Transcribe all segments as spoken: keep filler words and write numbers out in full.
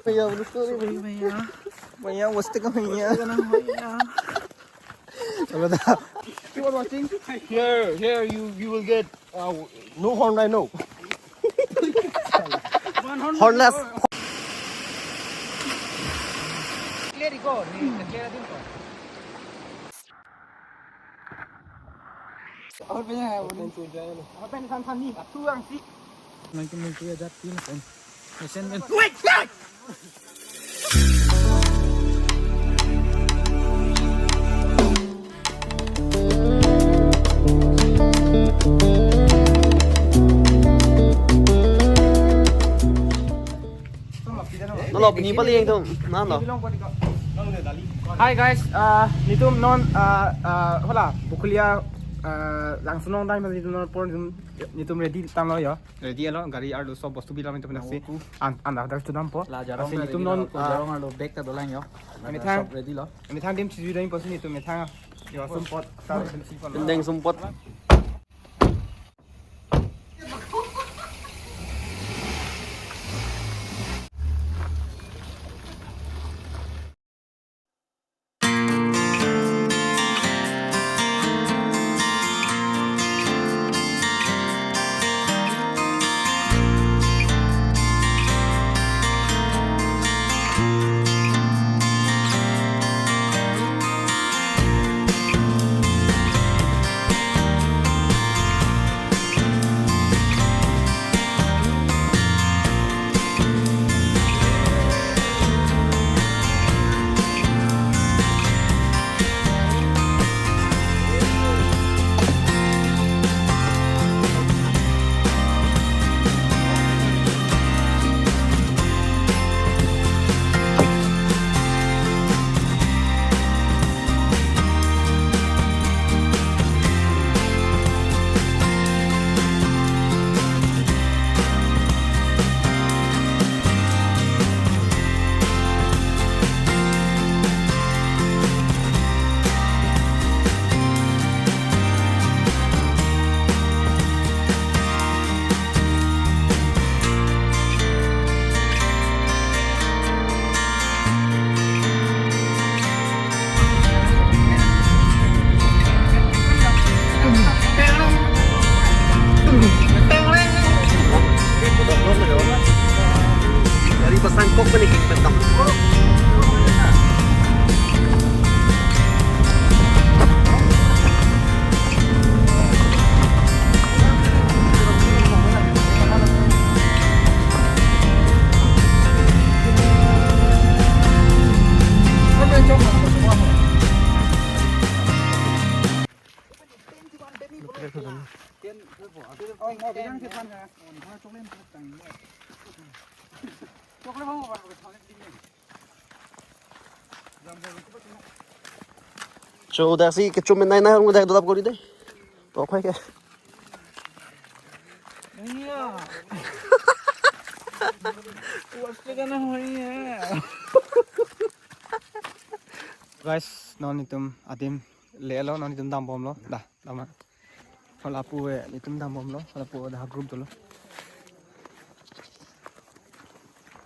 भैया, बोलो, sorry भैया। भैया, भैया, वस्ते का भैया। Chalo da. Keep on watching. Here, here you, you will get, uh, no horn, I know. Hornless. Clear record. Clear record. Nang kemudian jat pin kan. Mesen men. Nalo, ni pali yang tu. Nalo. Hi guys, uh, netum non, uh, uh, hala, Bokolia, uh, Langsunong dam netum non pon netum, netum ready tanglo yo. Ready lo, gari arlo sob bostu bilang netum nasi. An, an dak tu dampo. La jarong asi netum ready non, lo, ah, jarong arlo bag ta dolang yo. Methang. Sob ready lo. Methang adim chiju dam posi netum methang. Yo sumpot. Tar adim si pon. Deng sumpot. Dari pasang kok ni king petang. Cho, daksi kechum menai na hung dak dolap kori de. To khai ke. Iya. Kuat sekali na hoiya. Guys, non netum adim lelo, non netum dambomlo. Dah, dam. Hala pu eh, netum dambomlo, hala pu dah group dolo.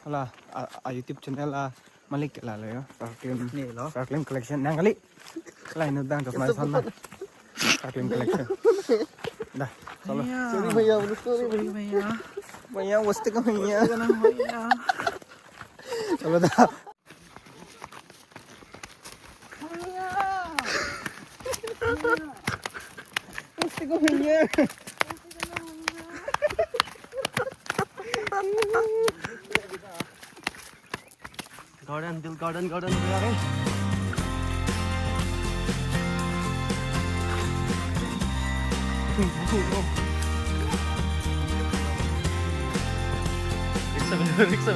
Hala, a, a YouTube channel a malik lalo yo. Parklim. Nelo. Parklim collection. Nang kali. Lain utang jok lai sana. Parklim collection. Dah, chalo. Sorry भैया, बोलो, sorry भैया। भैया, वस्ते का भैया। Chalo dah. Garden, दिल garden, garden हो गया रे। Rickshaw, rickshaw.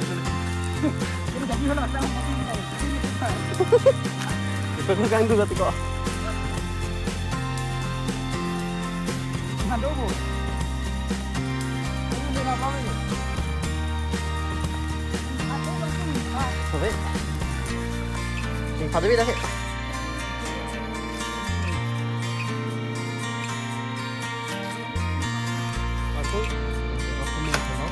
Ito ko kang dulo tiko. Sobe. Sing padu bida ke. Aku, aku mau kenal.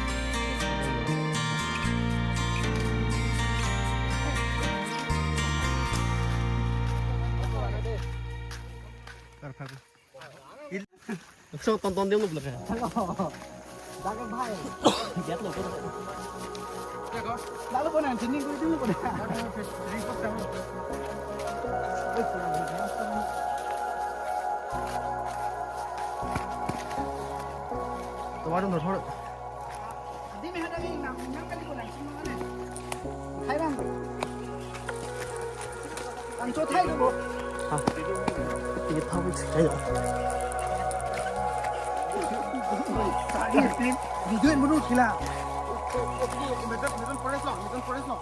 So ton ton dia belum. Jaga bhai. Dia lo ko. Lalu ko nang sini ko itu ko. Tomorrow no thor. Adi me hada ke nang nang kali ko nang sini mana? Thailand. Ang cho Thai ko. Ha. Ini tahu sih kayak. Video yang menurut gila. Medan, Medan Forest lo, Medan Forest lo.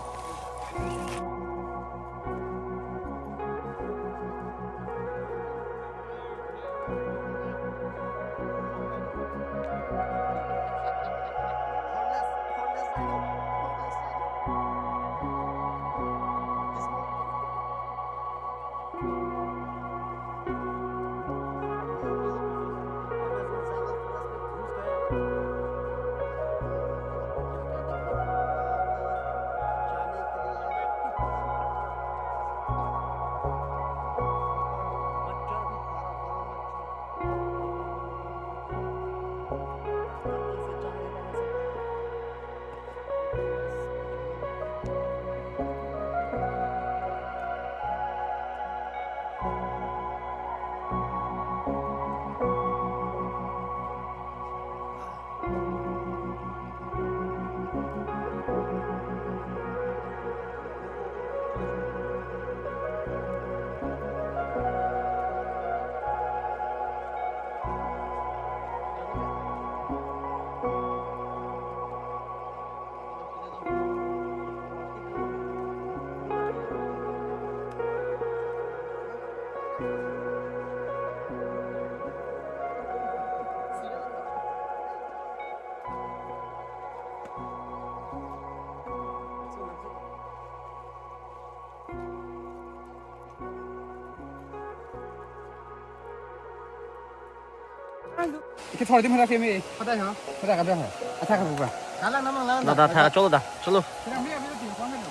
Ike thor dim hara kemi. Hada ha. Hada ka dah. Acha ka buka. Dalang namang lang. Dada tha cholo da. Cholo. Sila mi abi tu kon na.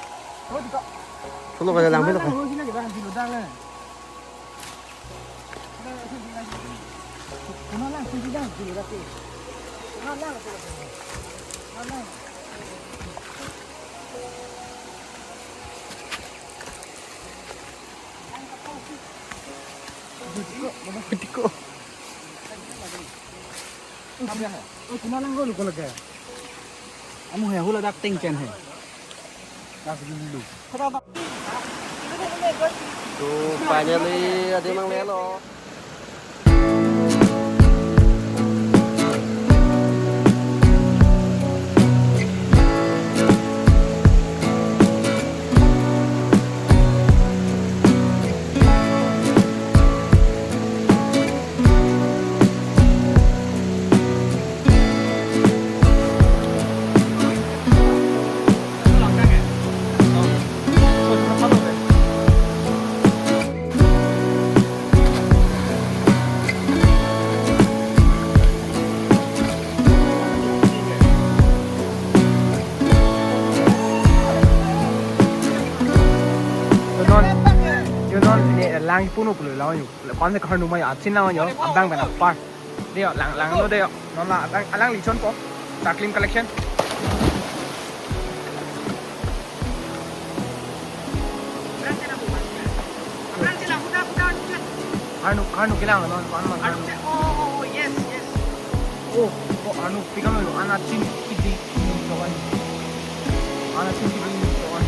Oh, dito. Cholo ka lang bilo ka. Sila kita kan dilo dalang. Kuna lang, sila lang, sila lang. Kuna lang, sila lang. Kuna lang. Tiko, tiko. Oh, sila lang ko lagi. Amu he hula dak tingken he. Dak dulu. So finally, adim nanglelo. Yo non, yo non, ne lang puno pulo lawan yo. Kon se kahar numai atsin lawan yo, abang bana par. Dei yo, lang, lang no dei yo. Non la, alang, alang lichon po. Taklim collection. Arnu, arnu kelang non, non, non, arnu. Oh, oh, oh, yes, yes. Oh, oh, arnu, pikan lo, ana chin, kidi, kawan. Ana chin, kidi, kawan.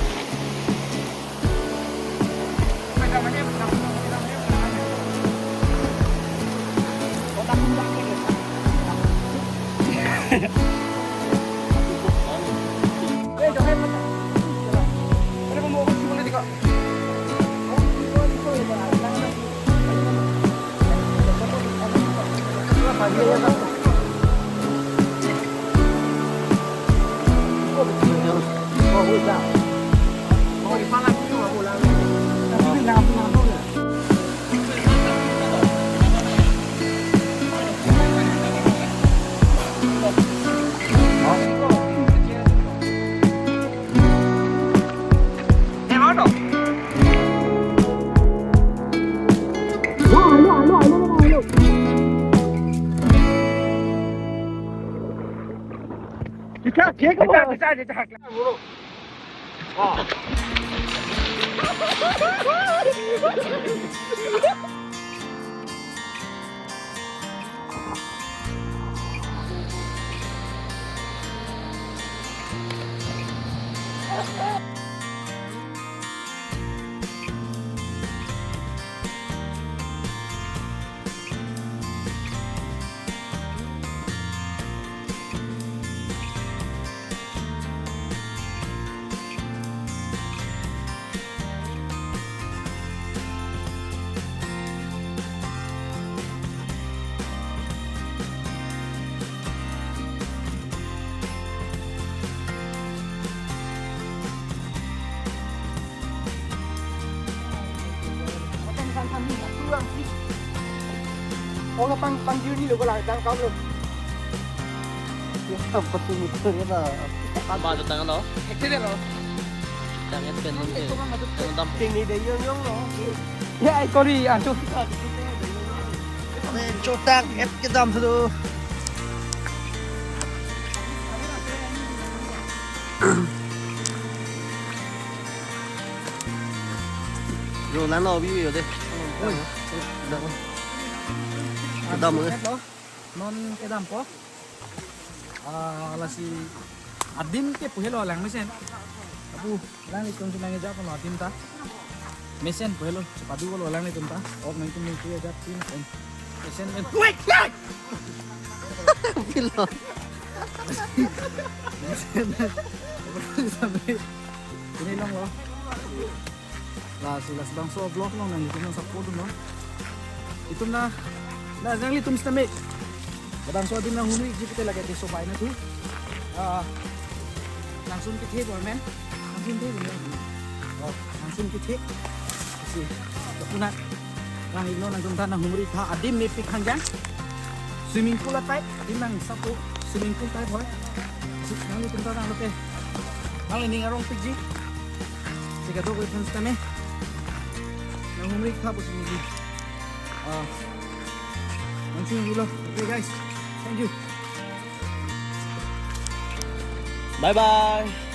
Oke, pang, pang juni lo, bola, tang kam lo. Ya, apa sih muter ya, ta? Apa tu tangan lo? Hekte deh lo. Tangan pen lo, eh. Tangan dam. Tingni deh, yong, yong lo. Ya, ai, kori, aduh. Amen, chotak, et kedam tu. Yo, lan lo, bi, yo, deh. Oi. Kedam, eh. Non kedampo. Ah, lasi adim ke pu helo lang mesen. Apu, alanglitum si nangkejapon adim ta. Mesen pu helo, chepadu lo alanglitum ta. Ok, nangtum nangkejapon. Mesen men. Wait, wait! Pilo. Mesen. Pini longlo. Lasi labangso vlog along nanglitum nang support dunnon. Itum na, na nanglitum sitame labangso adim nanghumri ji pute lake te sopai na thu. Ah, langsung kethe bo men. Langsung kethe bo men. Oh, langsung kethe. Si, itum na, nang ino nangtum ta nanghumri tha, adim mepik hanjang. Swimming pool a-type, adim nang sapo swimming pool type hoi. Si, nanglitum ta nang lote. Nangli ning arong pikji. Chekado ko iphan sitame. Nanghumri tha pusi neli, ah, nangching dolo. Okay, guys. Thank you. Bye bye.